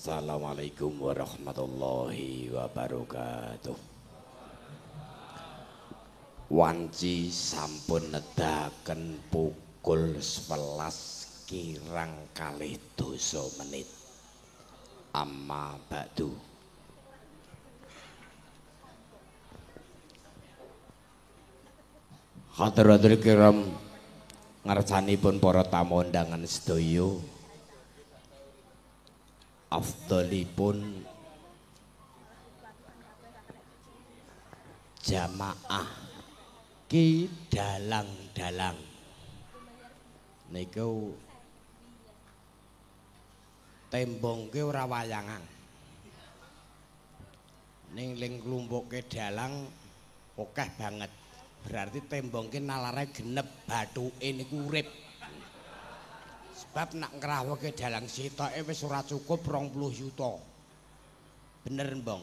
Assalamualaikum warahmatullahi wabarakatuh. Wanci sampun nedaken pukul 11 kirang kalih dasa menit. Amma ba'du. Hadratul kiram ngarsanipun para tamu undangan sedaya, afdhalipun jamaah ki dalang-dalang niku tembongke ora wayangan, ning ling klumpuke dalang akeh banget, berarti tembongke nalare genep bathuke niku urip. Sebab nak ngrawuhke dalang sitoke wis ora cukup 20 yuta. Bener, Mbong.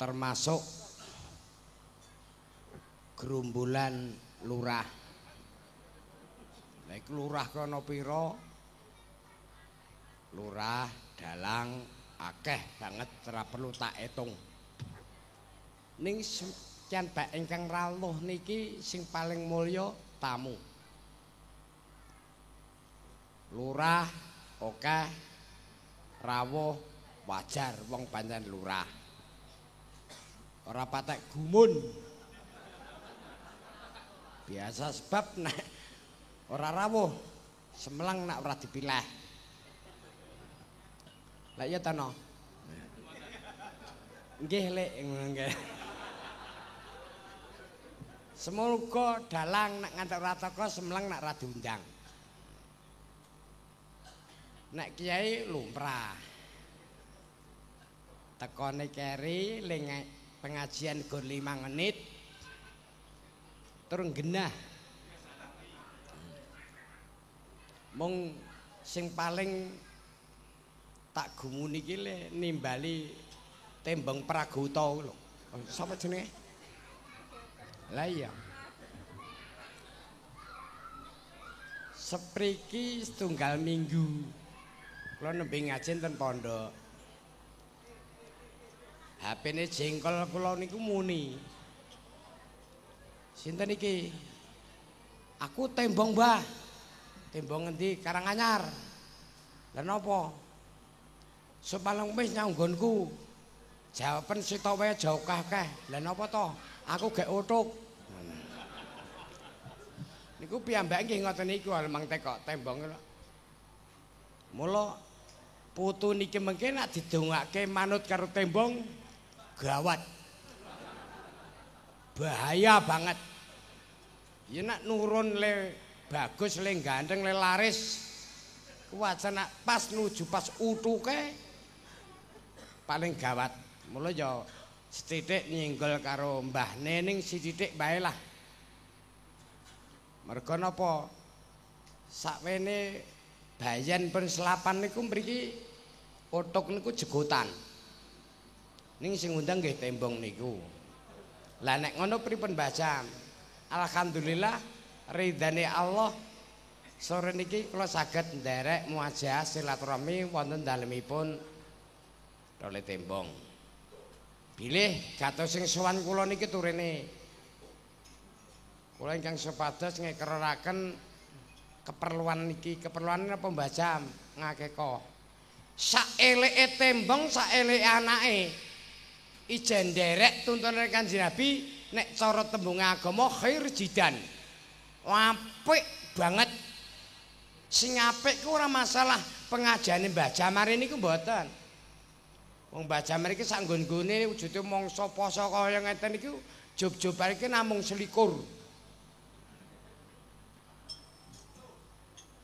Termasuk gerombolan lurah. Nek lurah kono pira? Lurah, dalang akeh banget ora perlu tak etung. Ning sekian bak ingkang rawuh niki sing paling mulya tamu. Lurah akeh rawuh wajar wong pancen lurah. Ora patek gumun. Biasa sebab nek ora rawuh semelang nek ora dipilih. Lah iya ta no? Nggih lek nggih. Semoga dalang nek ngantek ora teka semelang nek ora diundang. Nek kiai lumrah. Tekone keri ling pengajian gur 5 menit turun genah. Mung sing paling tak gumuni iki le nimbali tembang Pragota lho. Sapa jenenge? Lah iya. Sepriki setunggal minggu kula nembe ngaji ten pondok. HP-ne jengkol kula niku muni. Sinten iki? Aku tembong, Mbah. Tembong ngendi? Karanganyar. Lah napa? Sepalang wis nyang nggonku. Jawaben sitok wae aja akeh-akeh. Lah napa to? Aku gek utuk. Niku piyambake nggih ngoten niku mang tekok tembong. Mula putu niki mengke nek didongake manut karo tembong gawat. Bahaya banget. Ya nek nurun le bagus le ganteng le laris. Kuwajan nek pas nuju pas utuke paling gawat. Mula ya sethithik nyinggol karo Mbah Nening sithithik bae lah. Mergo napa? Sakwene bayan pun selapan niku mriki utuk niku jegotan. Ning sing ngundang nggih tembong niku. Lah nek ngono pripun Mbah Jam? Alhamdulillah ridane Allah sore niki kula saged nderek muajah silaturahmi wonten dalemipun Tole Tembong. Bilih gatos sing sowan kula niki turene. Kula ingkang supados ngekereraken keperluan niki, keperluan apa Mbah Jam? Ngakeka. Saeleke tembong, saeleke anake. Ijen nderek tuntunan Kanjeng Nabi nek cara tembung agama khair jidan. Apik banget. Sing apik ku ora masalah pengajiane Mbah Jamar niku mboten. Wong Mbah Jamar iki sak nggon-nggone wujude mangsa poso kaya ngeten niku job-jobane iki namung 21.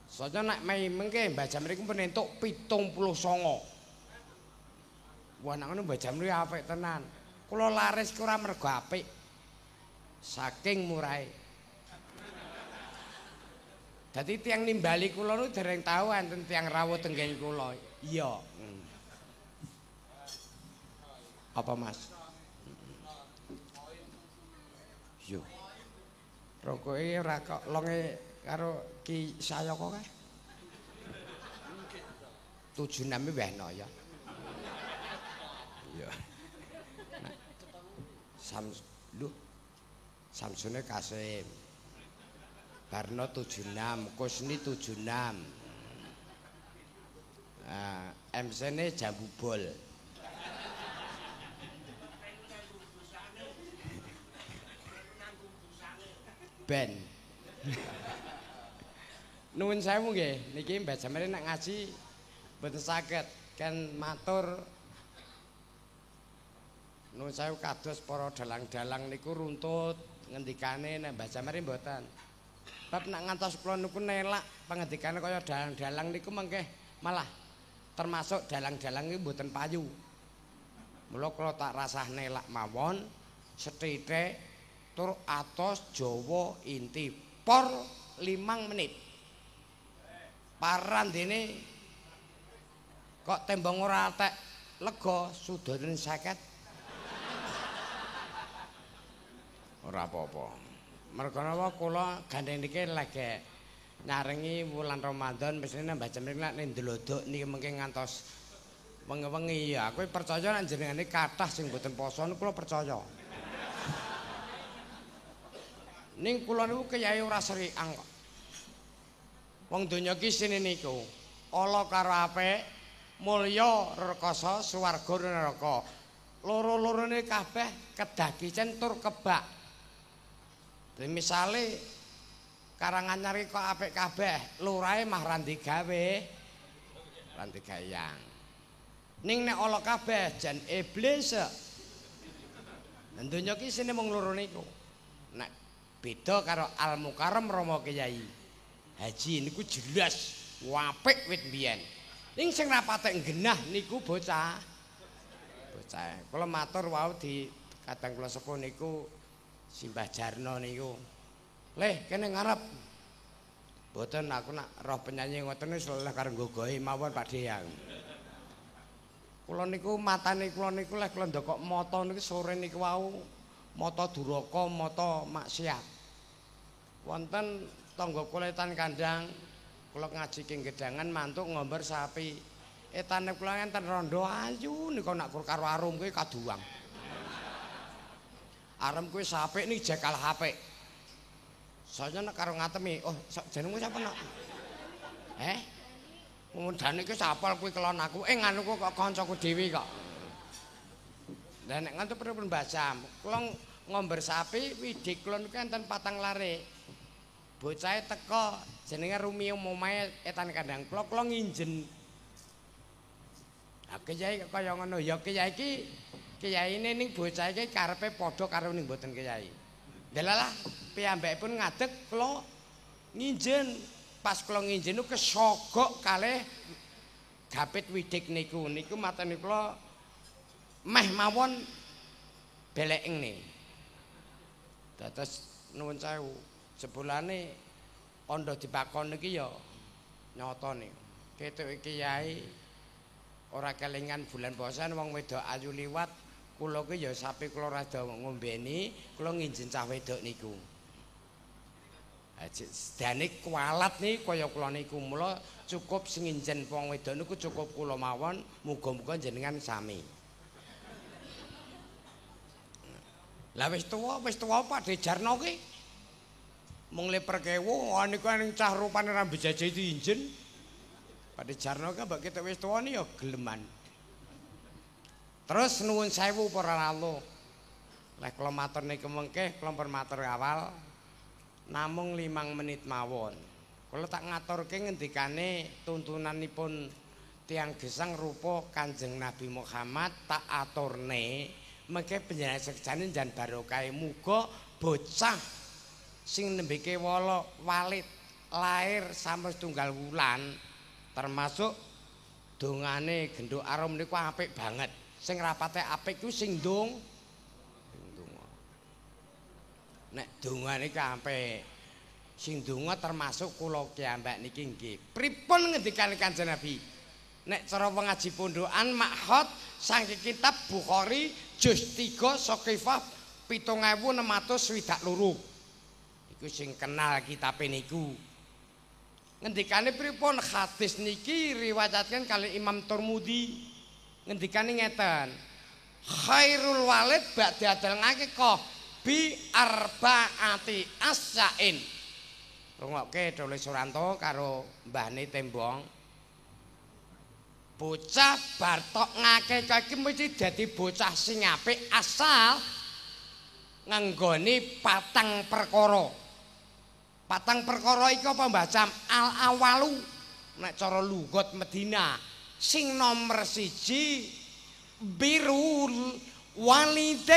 Soalnya nek mei mengke Mbah Jamar iku pun entuk 79. Wah nek ngono Mbah Jamar apik tenan. Kula laris ku ora mergo apik. Saking murahe. Dadi tiyang nimbali kula niku dereng tau enten tiyang rawuh tenggen kula. Iya. Apa Mas? Yo. Rokoke ora kok longe karo Ki Sayaka kae. 76 wehno ya. Iya. Lho Samsune Kasim. Barno 76, Kusni 76. Nah, MC-ne jambu bol. Ben. Nuwun sewu nggih, niki Mbah Jamil nek ngaji mboten saged kan matur nuwun sewu kados para dalang-dalang niku runtut ngendikane nek Mbah Jamil mboten. Bab nek ngantos kula niku nelak pangendikane kaya dalang-dalang niku mengke malah termasuk dalang-dalang iki mboten payu. Mula kula tak rasah nelak mawon sethithik tur atos Jawa inti por 5 menit. Parandene kok tembang ora tek lega sudane 50. Ora apa-apa. Merga napa kula gandeng niki lagi nyarengi wulan Ramadan mesthine Mbah Jamil nek ndlodok niki mengke ngantos wengi-wengi ya. Aku percaya nek jenengane kathah sing mboten poso niku kula percaya. Ning kula niku kyai ora seriang kok. Wong donya iki sine niku ala karo apik, mulya rekasa, swarga neraka. Loro-lorone kabeh kedah kicen tur kebak. Dadi misale Karanganyar iki kok apik kabeh, lurahe mah randi gawe, randi gayang. Ning nek ala kabeh jan iblis. Lah donya iki sine mung loro niku. Nek beda karo Al Mukarram Rama Kyai Haji niku jelas apik wit mbiyen. Ning sing ra patek genah niku bocah. Bocah. Kula matur wau di kadang kula sepuh niku Simbah Jarno niku. Leh kene ngarep. Mboten aku nak roh penyanyi ngoten wis leh karo nggogohi mawon Pak Deyang. Kula niku matane kula niku leh kula ndokok mata niku sore niku wau mata duraka, mata maksiat. Wonten tangga kula etan kandang, kula ngaji king gedangan mantuk ngomber sapi. Etane kula enten rondo ayu nika nak karo arum kuwi kaduwang. Arum kuwi sapik niki jek kalah apik. Soalnya nek karo ngatemi, oh jenengmu sapa nak? Eh? Mundane iki sapal kuwi kelon aku, eh nganu kok kancaku dhewe kok. Lah nek ngantuk pripun Mbah Jam? Kula ngomber sapi widik kula niku enten patang lare. Bocahe teko jenenge Rumi omahe etan kandang kula, kula nginjen. Ha kiai kaya ngono ya kiai iki kiyaine ning bocah iki karepe padha karo ning mboten kiai. Delalah piyambakipun ngadeg kula nginjen. Pas kula nginjen niku kesogok kalih gapit widik niku. Niku matane kula meh mawon belekeng nih. Dados nuwun sewu, jebulane andha dipakon niki ya nyata niku. Ketuke kiai ora kelingan bulan puasa wong wedok ayu liwat, kula ki ya sapi kula rada ngombeni, kula nginjen cah wedok niku. Dane kualat niki kaya kula niku, mula cukup sing nginjen wong wedok niku cukup kula mawon, muga-muga jenengan sami. Lah wis tuwa Pak Dejarno ki. Mung leper kewu niku ning cah rupane rambe jaje diinjen. Pak Dejarno ki mbok ketok wis tuwa ni ya geleman. Terus nuwun sewu para rawuh. Leh kula matur niku mengke kula pun matur awal namung 5 menit mawon. Kula tak ngaturke ngendikane tuntunanipun tiyang gesang rupa Kanjeng Nabi Muhammad tak aturne mengke panjenengan seksane jan barokah muga bocah sing nembe kewala walid lair sampun setunggal wulan termasuk dongane genduk arum niku apik banget. Sing rapate apik ku sing ndong donga. Nek dongane iki apik. Sing donga termasuk kula kiyambak niki nggih. Pripun ngendikane Kanjeng Nabi? Nek cara ngaji pondokan makhot saking kitab Bukhari juz 3 Saqifah 7662. Iku sing kenal kitabe niku. Ngendikane pripun hadis niki riwayatkan kali Imam Tirmidzi. Ngendikane ngeten. Khairul walid ba'da adal ngakikah bi arbaati asyain. Rungokke Dole Suranto karo mbahne Tembong. Bocah bar tok ngakikah iki mesti dadi bocah sing apik asal nganggone patang perkara. Patang perkara iki apa Mbah Cam? Al awalu nek cara lugot Medina sing nomor 1 birrul walidain.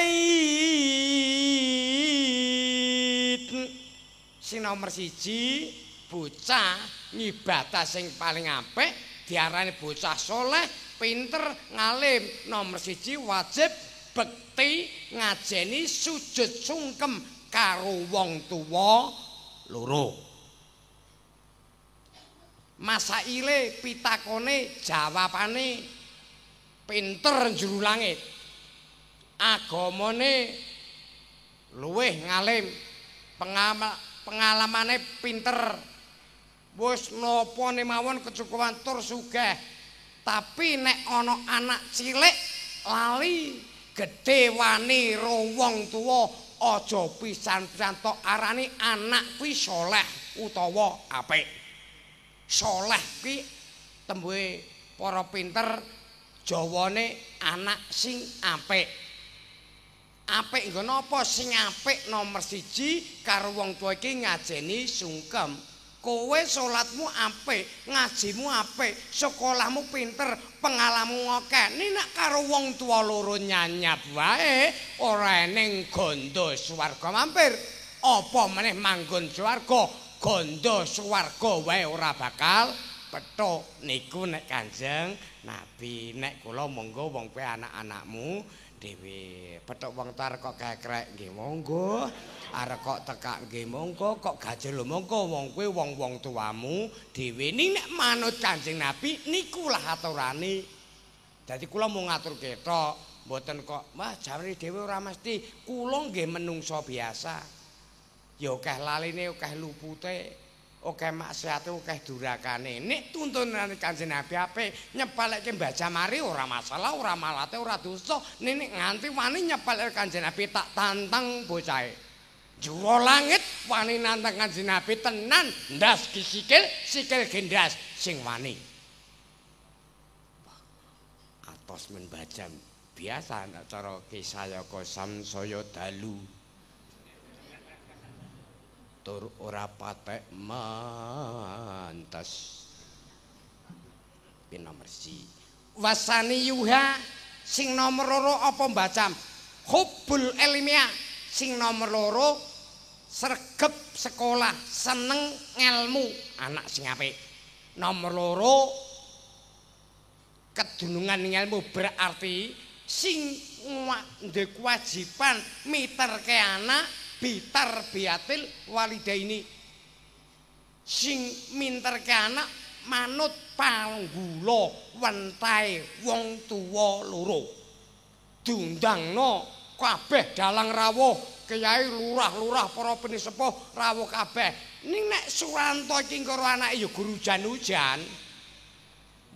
Sing nomor 1 bocah ngibadah sing paling apik diarani bocah soleh, pinter, ngalim. Nomor 1 wajib bekti ngajeni sujud sungkem karo wong tuwa loro. Masaile pitakone jawabane pinter juru langit. Agamane luwih ngalim, pengalamane pinter. Wis napa mawon kecukupan tur sugih. Tapi nek ana anak cilik lali gedhe wani ro wong tuwa aja pisan-pisan tok arani anak kuwi saleh utawa apik. Saleh kuwi tembuhe para pinter Jawane anak sing apik. Apik nggo napa? Sing apik nomor 1 karo wong tuwa iki ngajeni sungkem. Kowe salatmu apik, ngajimu apik, sekolahmu pinter, pengalamanmu akeh. Nek karo wong tuwa loro nyanyap wae, ora eneng gondo swarga mampir. Apa meneh manggon swarga, gondo swarga wae ora bakal petuk. Niku nek Kanjeng Nabi, nek kula monggo wong kowe anak-anakmu dhewe. Petuk wong tar kok kekrek nggih monggo. Arek kok tekak nggih monggo, kok gajel lho monggo wong kowe wong-wong tuamu dhewe. Ning nek manut Kanjeng Nabi niku lah aturane. Dadi kula mung ngatur ketok, mboten kok wah jarene dhewe ora mesti. Kula nggih menungso biasa. Ya akeh laline, akeh lupute, akeh maksiate, akeh durakane. Nek tuntunane Kanjeng Nabi apik, nyepelekke Mbah Jamari ora masalah, ora malate, ora dosa. Nek nganti wani nyepelekke Kanjeng Nabi tak tantang bocahe. Juro langit wani nantang Kanjeng Nabi tenan, ndas ki sikil, sikil gendas sing wani. Atos men bajam biasa nek cara kisayaka samsaya dalu. Tur ora patek mantes. Pin nomor 1. Wasani yuha sing nomor 2 apa Mbah Cam? Hubbul ilmiah. Sing nomor 2 sregep sekolah, seneng ngelmu, anak sing apik. Nomor 2 kedunungan ngelmu berarti sing ndek kewajiban miterke anak bitar biatil walidaini. Sing minterke anak manut panggula wentahe wong tuwa loro. Diundangno kabeh dalang rawuh, kiai, lurah-lurah, para pinisepuh rawuh kabeh. Ning nek Suranto iki karo anake ya guru hujan-hujan.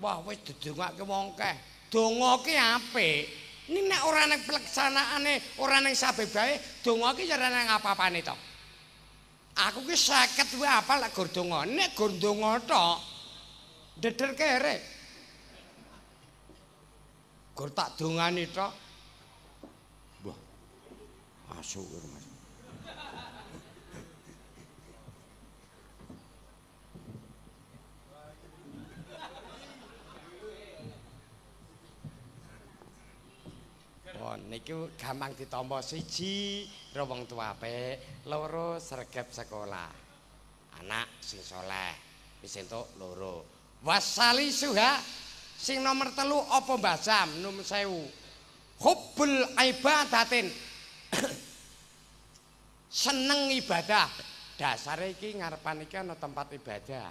Wah wis didongake wong akeh. Donga ki apik. Ning nek ora ning pelaksanaane, ora ning sabebae, donga ki ya ora nang apa-apane to. Aku ki 50 wae apal lek gur donga. Nek gur donga tok ndeder kere. Gur tak dongani tok. Wah. Asu Mas. Oh, niku gampang ditampa 1 ro wong tuwa apik, 2 sregep sekolah. Anak sing saleh wis entuk 2. Wasali suha sing nomor 3 apa Mbah Jam? Nun sewu. Hubbul ibadatin. Seneng ibadah. Dasare iki ngarepan iki ana tempat ibadah.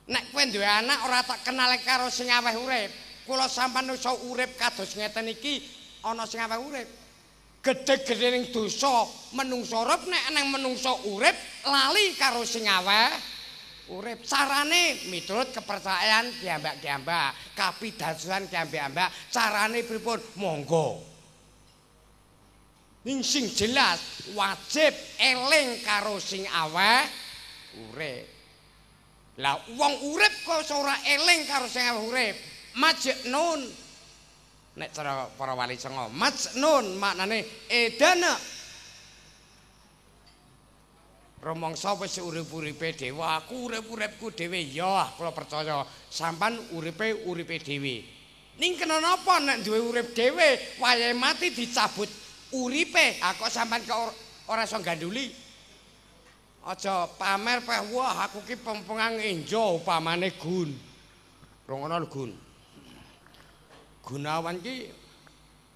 Nek kowe duwe anak ora tak kenal karo sing aweh urip. Kula sampean iso urip kados ngeten iki ana sing aweh urip. Gedhe-gedhe ning dosa menungso urip nek nang menungso urip lali karo sing aweh urip. Carane miturut kepercayaan kiambak-kiambak, kapidadosan kiambak-ambak, carane pripun? Monggo. Ning sing jelas wajib eling karo sing aweh urip. Lah wong urip kok ora eling karo sing aweh urip. Majnun. Nek cara para wali songo, majnun maknane edana. Rumangsa wis urip-uripe dhewe, aku urip-uripku dhewe. Ya, kula percaya sampean uripe-uripe dhewe. Ning kena napa nek duwe urip dhewe, wayahe mati dicabut uripe, ah kok sampean kok ora iso ganduli. Aja pamer peh, wah aku ki pempengang enjo upamane Gun. Rungono lho Gun. Gunawan ki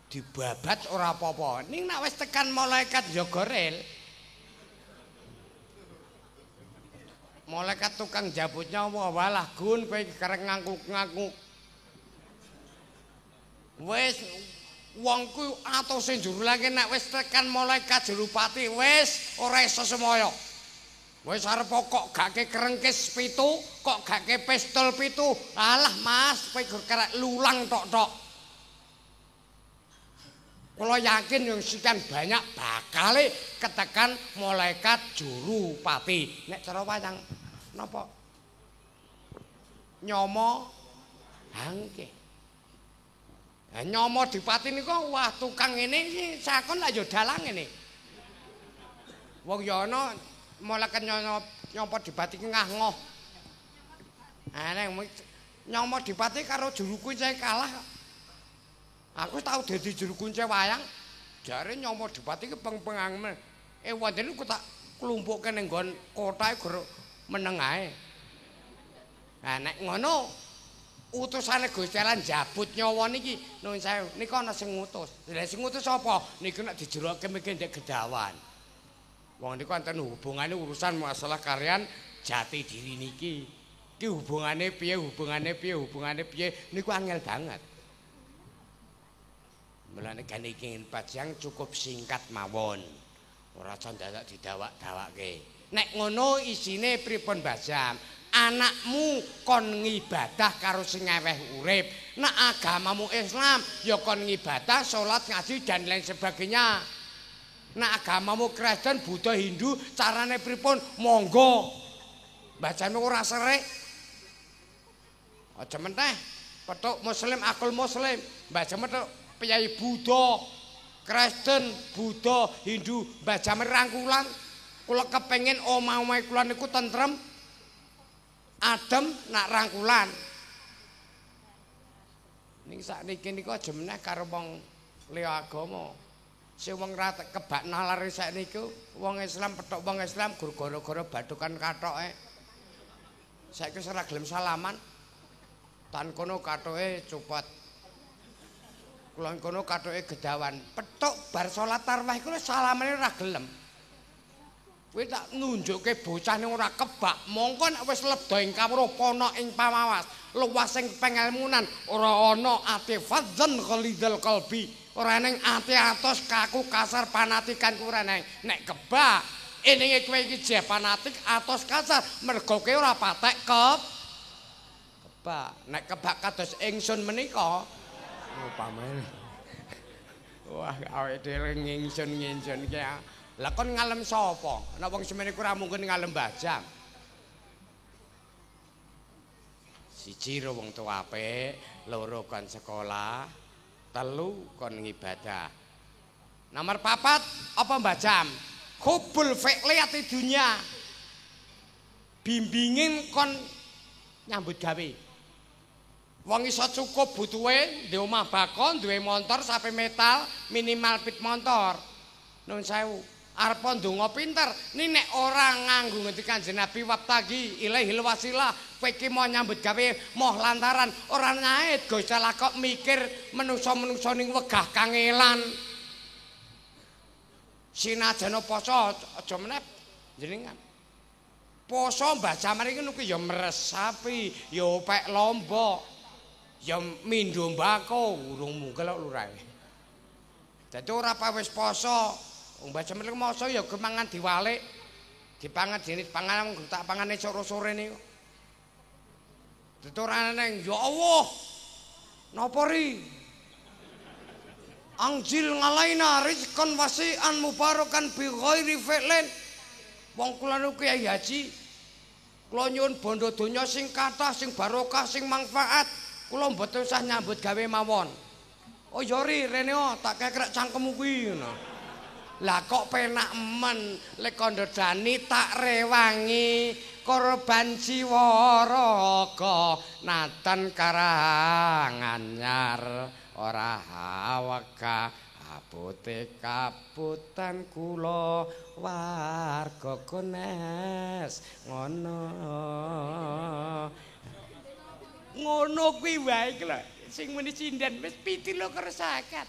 dibabat ora apa-apa. Ning nek wis tekan malaikat jaga rel. Malaikat tukang jabut nyawa, walah Gun kowe kereng ngangkuk-ngangkuk. Wis wong ku atose njuru langit nek wis tekan malaikat jurupati wis ora iso semoyo. Wis arep kok gake kerengkis 7, kok gake pistol 7. Alah Mas, kowe kerek lulang tok-tok. Kula yakin yang sekian banyak bakale ketekan malaikat jurupati. Nek cara wayang napa? Nyomo hangke. Lah nyomo dipati niku wah tukang ngene iki sakon lak ya dalang ngene. Wong ya ana malaikat nyomo dipati ki ngah-ngoh. Ah nek nyomo dipati karo juru kunci kalah. Aku tau dadi juru kunci wayang, jare nyomo dipati ki peng-pengang. Wonten ku tak klumpukke ning nggon kothae gur meneng ae. Lah nek ngono utusane Gusti Allah njabut nyawa niki nuwun sewu niku ana sing ngutus. Lah sing ngutus sapa? Niku nek dijerokke mikir ndek gedawan. Wong niku enten hubungane urusan masalah karyan jati diri niki. Iki hubungane piye, hubungane piye, hubungane piye niku angel banget. Mulane gane iki pajang cukup singkat mawon. Ora dadak didawak-dawakke. Nek ngono isine pripun Mbah Jam? Anakmu kon ngibadah karo sing aweh urip. Nek agamamu Islam ya kon ngibadah, salat, ngaji dan lain sebagainya. Nek agamamu Kristen, Buddha, Hindu, carane pripun? Monggo. Mbah Jam ora serik. Aja menteh petuk muslim akul muslim. Mbah Jam petuk piyai Buddha, Kristen, Buddha, Hindu, Mbah Jam rangkulan. Kula kepengin omah-omahe kula niku tentrem, adem nak rangkulan. Ning sakniki niku aja meneh karo wong liya agama. Sing wong ra kebak nalar sakniku wong Islam petuk wong Islam gur gara-gara bathukan kathoke. Saiki wis ora gelem salaman. Tan kono kathoke copot. Kulon kono kathoke gedawan. Petuk bar salat tarawih iku salamane ora gelem. Kowe tak nunjukke bocah ning ora kebak, mongko nek wis ledha ing kawruh pana ing pamawas, luwas ing pengelmunan, ora ana ati fadzan khalidal qalbi, ora ning ati atos kaku kasar panatikan ku ora neng. Nek kebak, eninge kowe iki jeh fanatik atos kasar, mergo kowe ora patek kebak. Nek kebak kados ingsun menika, upamane. Wah, awake dhewe ngingsun-ngingsun iki. Lah kon ngalem sapa? Nek wong semene ku ora mungkin ngalem Mbah Jam. Siji ro wong tuwa apik, loro kon sekolah, telu kon ngibadah. Nomor 4 apa Mbah Jam? Hubul fi'liyati dunya. Bimbingin kon nyambut gawe. Wong iso cukup butuhe ndek omah bakon, duwe montor sapi metal, minimal pit montor. Nuwun sewu. Arep ndonga pinter, ni nek ora nganggo ngendi Kanjeng Nabi wabtagi ilaihil wasilah, kowe iki mau nyambut gawe moh lantaran ora nyaet Gusti Allah kok mikir menungso-menungso ning wegah kangelan. Sinajana poso aja meneh jenengan. Poso Mbah Jaman iki niku ya meresapi, ya opek lombok, ya mindho mbako, urung mungkel kok lurahe. Dadi ora apa wis poso. Wong Mbah Jamil moso ya gemangan diwalik. Dipangan jenis pangan tak pangane sore-sore niku. Dadi ora neng ya Allah. Napa ri? Angjil ngalaina rizqan wasi'an mubarakan bi ghairi fi'lin. Wong kula niku Kyai Haji. Kula nyuwun bondo donya sing kathah, sing barokah, sing manfaat. Kula mboten usah nyambut gawe mawon. Oh ya ri rene tak kekrek cangkemmu kuwi ngono. Lah kok penak men lek kandha dani tak rewangi korban jiwa raga natan karanganyar ora wegah abote kaputan kula warga Kones ngono. Ngono kuwi wae iki lho sing muni sinden wis 27.50.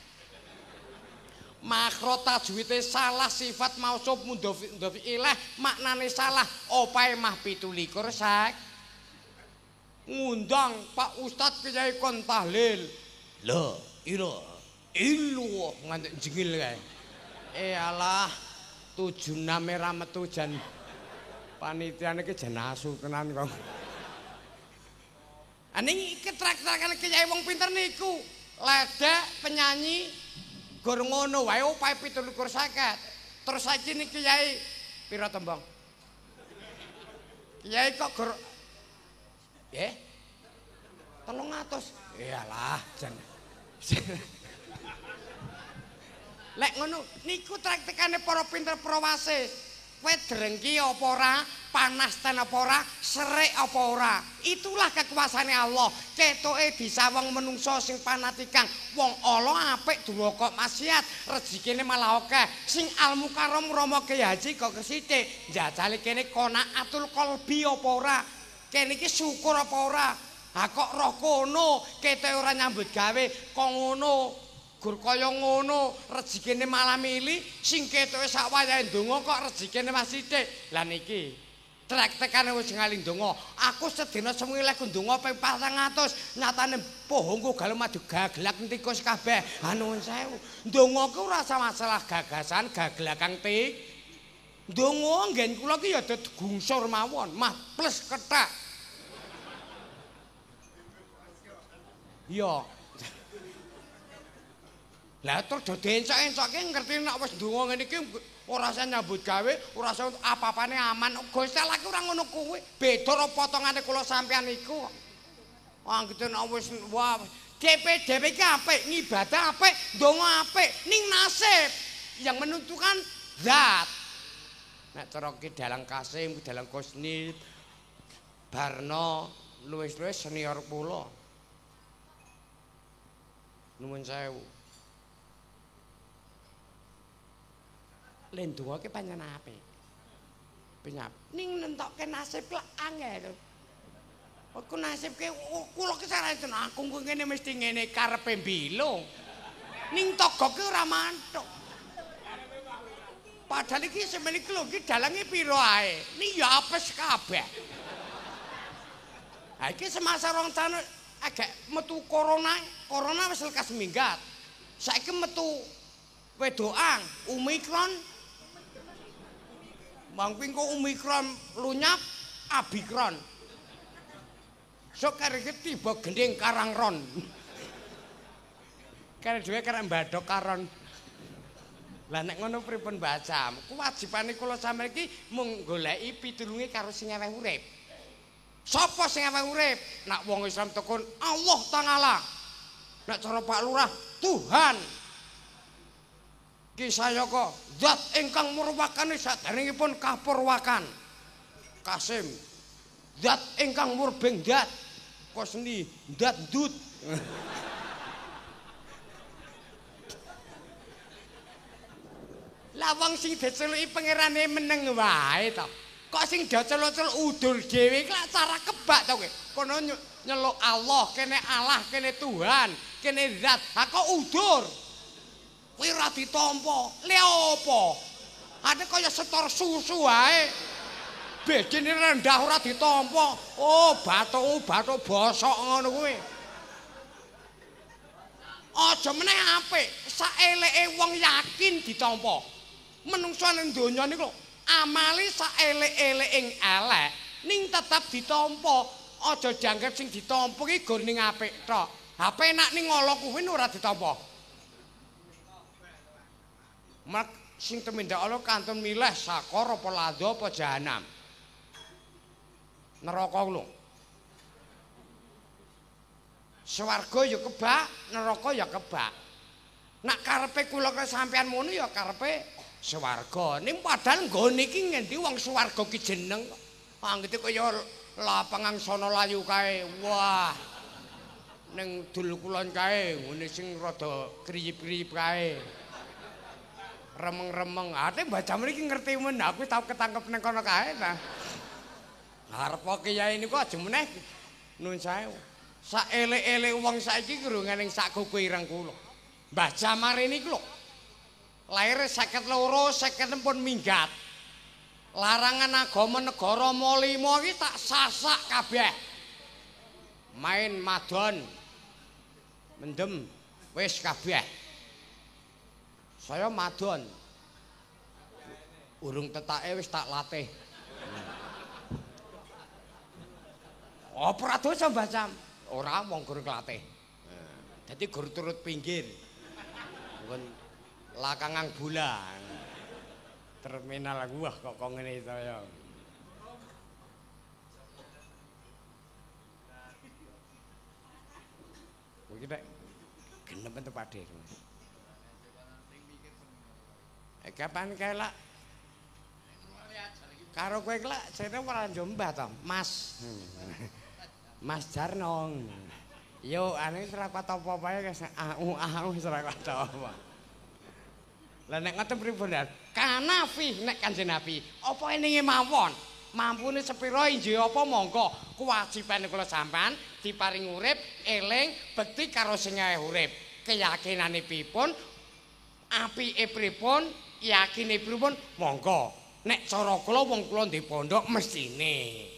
Makro tajwite salah sifat mausuf mudhof ilah maknane salah opae mah 27 sak. Ngundang Pak Ustad Kiai kon tahlil. La ilaha illallah nganti jengil kae. Eh alah 76 ra metu jan panitiane iki jan asu tenan kok. Aning ketrak-trakan kiai wong pinter niku. Ledek penyanyi gor ngono wae opahe 27.50. Terus saiki niki kiai pira tembang? Kiai kok gor nggih 300. Iyalah jan. Lek ngono niku traktekane para pinter prawase. Kowe drengki apa ora, panas ten apa ora, serik apa ora. Itulah kekuasaane Allah. Ketoke disawang menungso sing panatikang. Wong ala apik duraka maksiat, rezekine malah akeh. Sing al mukarram Rama Kyai Haji kok kesithik. Njajale kene qanaatul qalbi apa ora? Kene iki syukur apa ora? Ha kok roh kono, ketoke ora nyambut gawe, kok ngono. Gur kaya ngono, rezekine malah mili, sing ketoke sak wayahe ndonga kok rezekine masih sithik. Lah niki trek-trekane wis ngali ndonga. Aku sedina sewengi lek ndonga ping 400, nyatane pohongku galo madu gaglak tikus kabeh. Ha nuwun sewu. Ndonga ku ora masalah gagasan, gaglakang tik. Ndonga nggen kula ki ya gungsur mawon, mah plus kethak. Iya. Lah terus do diencok-encokke ngerti nek wis ndonga ngene iki ora usah nyambut gawe, ora usah apa-apane aman. Gusti Allah ki ora ngono kuwi. Beda karo potongane kula sampean iku. Anggete nek wis wah DPDP iki apik, ngibadah apik, ndonga apik, ning nasib yang menentukan zat. Nek cara ki Dalang Kasim, Dalang Kusni, Barno, luwih-luwih senior kula. Nuwun sewu. Lendonga ki pancen apik. Penyap. Ning nentokke nasib lak angel. Aku nasib ki kula ki sarane aku ngene mesti ngene karepe mbilung. Ning togo ki ora mantuk. Padahal iki semene iki lho iki dalange pira ae. Ning ya apes kabeh. Ha iki semasa rong taun agak metu corona, corona wis lekas minggat. Saiki metu wedokan Omikron. Mangping kok Omikron lunyap Abikron. Sok kare tiba gending Karangron. Kare dhewe karek mbadhok karon. Lah nek ngono pripun Mbah Jam? Kewajibane kula sampeyan iki mung goleki pitulunge karo sing eweh urip. Sapa sing eweh urip? Nek wong Islam tekun Allah Ta'ala. Nek cara Pak Lurah Tuhan. Ki Sayaka zat ingkang murwakan saderengipun kapurwakan. Kasim zat ingkang murbeng zat. Kosni zat ndut. Lah wong sing diceluki pangerane meneng wae to. Kok sing diceluk-celuk udul dhewe iki lak cara kebak to kowe. Kono nyeluk Allah, kene Allah, kene Tuhan, kene zat. Ha kok udur? Kuwi ora ditampa. Lha apa? Ade kaya setor susu wae. Bedine rendah ora ditampa. Oh, bathukmu bathuk bosok ngono kuwi. Aja meneh apik, saeleke wong yakin ditampa. Menungso ning donya niku amale saelek-eleke elek ning tetep ditampa. Aja dianggep sing ditampa iki gur ning apik tok. Ha penak ning ala kuwi ora ditampa. Mak sing tumindak Allah kantun milih sakor apa ladha apa jahanam. Neraka lho. Swarga ya kebak, neraka ya kebak. Nak karepe kula sampean ngono ya karepe swarga. Ning padahal nggone iki ngendi wong swarga ki jeneng. Anggete kaya lapangan sono layu kae. Wah. Ning dul kulon kae ngene sing rada kriyip-kriyip kae. Remeng-remeng. Ate Mbah Jamil iki ngerti men aku tau ketangkep ning kono kae ta. Arep kiai niku aja meneh nun sewu. Saelek-elek wong saiki kurungan ning sak kuku ireng kula. Mbah Jamar niku lho. Lair 52, 56 pun minggat. Larangan agama negara Molimo iki tak sasak kabeh. Main madon. Mendem wis kabeh. Saya madon. Urung tetake wis tak latih. Apa ora dosa Mbah Jam? Ora wong guru nglatih. Dadi guru turut pinggir. Nggon lakangang bola. Terminal wah kok kok ngene to ya. Iki nek genep entuk Pakde. Kapan kae lak karo kowe lak jane ora njombah to, Mas. Mas Jarno. Yo ane ora kuat apa-apa ya au au ora kuat apa. Lah nek ngoten pripun? Kanafi nek Kanjeng Nabi, apa eninge mawon? Mampune sepira injih apa monggo kewajibane kula sampean diparing urip, eling, bekti karo sing gawe urip. Keyakinane pripun? Apike pripun? Yakine pripun? Monggo. Nek cara kula wong kula ndek pondok mestine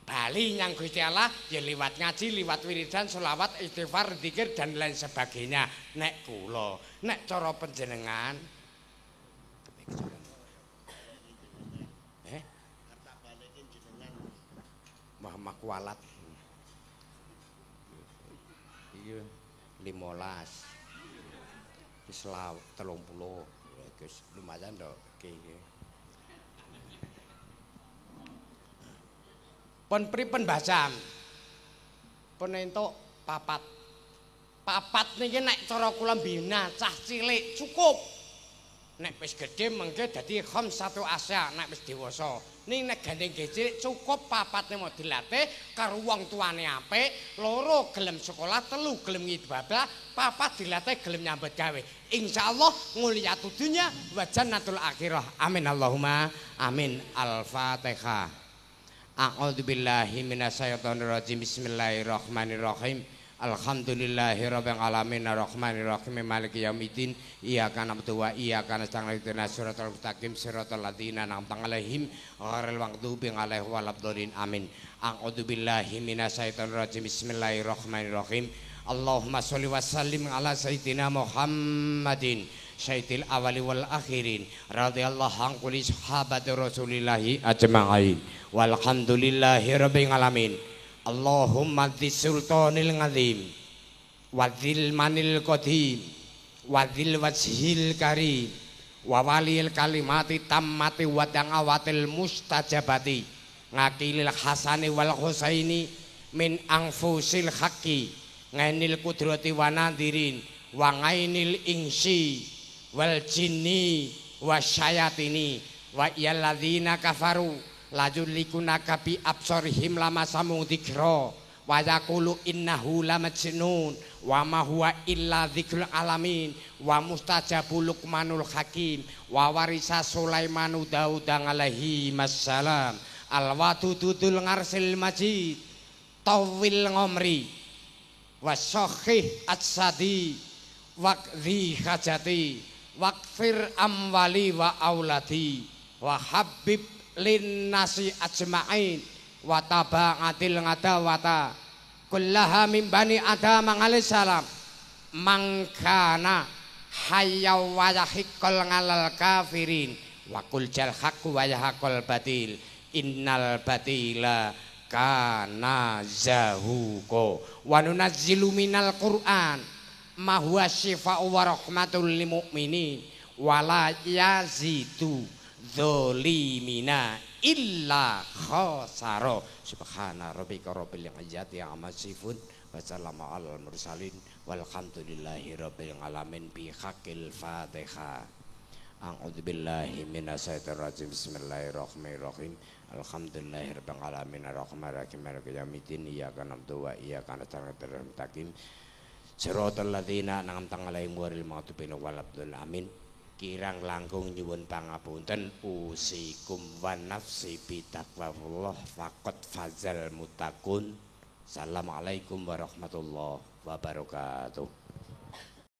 bali nyang Gusti Allah ya liwat ngaji, liwat wiridan, selawat, istighfar, zikir dan lain sebagainya. Nek kula, nek cara panjenengan mah kualat. Iki 15. Wis 30. Wis lumayan to iki. Pun pripun Mbah Jam? Pun entuk papat. Papat niki nek cara kula mbina cah cilik cukup. Nek wis gedhe mengke dadi khamsatu asya nek wis dewasa. Ning nek gandeng cilik cukup papatne mau dilatih karo wong tuane apik, loro gelem sekolah, telu gelem ngibadah, papat dilatih gelem nyambut gawe. Insyaallah nguliatud dunya wa jannatul akhirah. Amin Allahumma amin. Al-Fatihah. A'udzubillahi minasyaitonirrajim. Bismillahirrahmanirrahim. Alhamdulillahirabbil alamin arrahmanirrahim maliki yaumiddin iyyaka na'budu wa iyyaka nasta'in ihdinas siratal mustaqim siratal ladzina an'amta 'alaihim ghairil maghdubi 'alaihim waladdallin amin. A'udzubillahi minasyaitonirrajim. Bismillahirrahmanirrahim. Allahumma sholli wa sallim ala sayyidina Muhammadin sayyidil awali wal akhirin radhiyallahu an kulli sahabati rasulillahi ajma'in walhamdulillahi rabbil alamin. Allahumma dzis sultanil azim wa dzil manil qadim wa dzil wajhil karim wa walil kalimati tammati wa da'awatil mustajabati ngakilil hasani wal husaini min anfusil haqqi ngainil kudrati wa nadirin wa ngainil insi wal jinni wasyayatini wa iyalladzina kafaru lajulikunaka bi absorihim lama samung dzikra wa yaqulu innahu lamajnun wa ma huwa illa dzikrul alamin wa mustajabu luqmanul hakim wa warisa sulaimanu daud alaihi massalam alwadudul ngarsil majid tawil ngomri wa sahih atsadi waqdi hajati waqfir amwali wa auladi wa habib linnasi ajma'in wa taba'atil ngadawata kullaha min bani adam alaihi salam Mangkana hayya wa yahiqqal ngalal kafirin wa qul jal haqqu wa yahaqal batil innal batila kana zahuqa wa nunazzilu minal qur'an ma huwa syifaa'u wa rahmatul lil mu'minin wa la yazidu dzalimina illa khasara. Subhana rabbika rabbil izzati amma yasifun wa salamun alal mursalin walhamdulillahi rabbil alamin bi haqqil Fatihah. A'udzubillahi minasyaitonir rajim. Bismillahirrahmanirrahim. Alhamdulillahirabbil alamin arrahmanir rahim maliki yaumiddin iyyaka na'budu wa iyyaka nasta'in. Siratal ladzina an'amta 'alaihim ghairil maghdubi waladdallin. Amin. Kirang langkung nyuwun pangapunten. Usikum wa nafsi bitaqwallah faqad fazal muttaqun. Assalamualaikum warahmatullahi wabarakatuh.